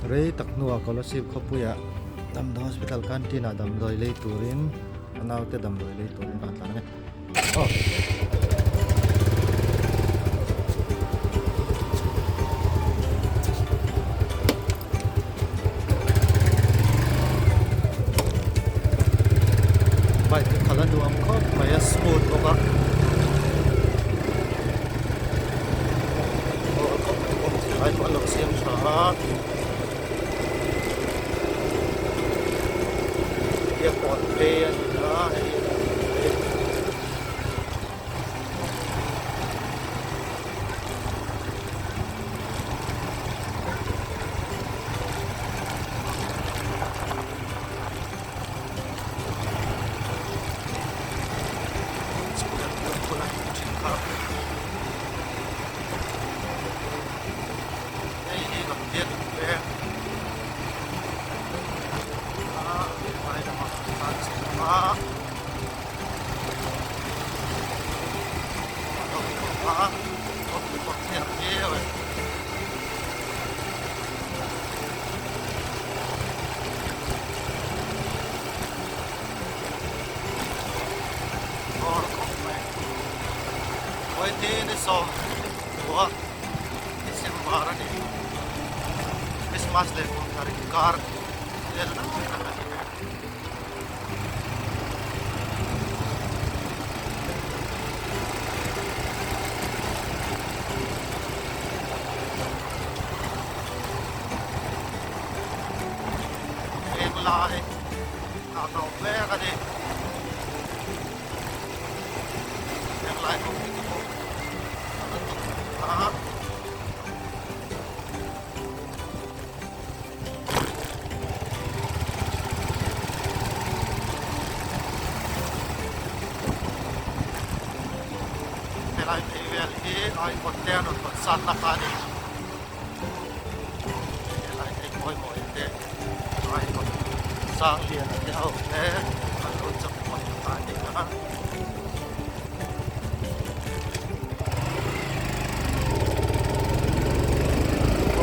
Rei tak hnuah Kolasib khawpuiah damdawi hospital canteen ah damdawi lei turin a naute damdawi lei turin ka han tlan a ni. Aw. Bike hi khalh a nuam khawp mai a smooth bawk a aw khawp mai kawng chi lai pawh a lo siam tha a airport phei a ni a hei Christmas leh kum thar inkar vel lai tak a ni e. Eng lai a to mek a ni. Eng lai ho hi chu pawh a la tuk a. Helai phei vel hi Icon te an rawn hawn san na kha a ni. Helai phei pawimawh te Icon sang lian te ho te an rawn chak pawh na kha a ni a.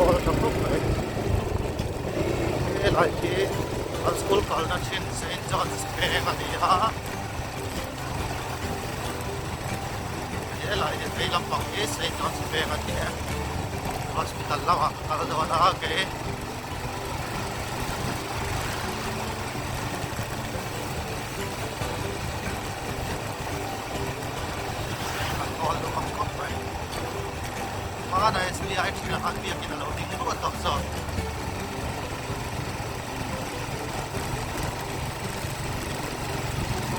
Aw tha khawp mai helai hi an school kalna thin Saint John's veng a ni a helai hi phei lampang hi Saint John's veng a ni e hospital lamah ka kal dawn a kei. Hmana SBI thin a han biakin a lo ding ruat tawh zawk.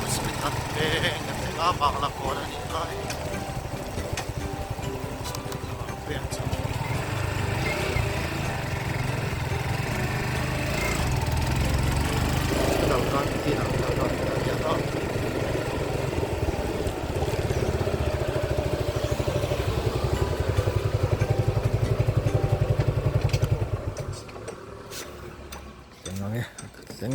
Hospital peng a thleng a, Bangla kawn a nih lai.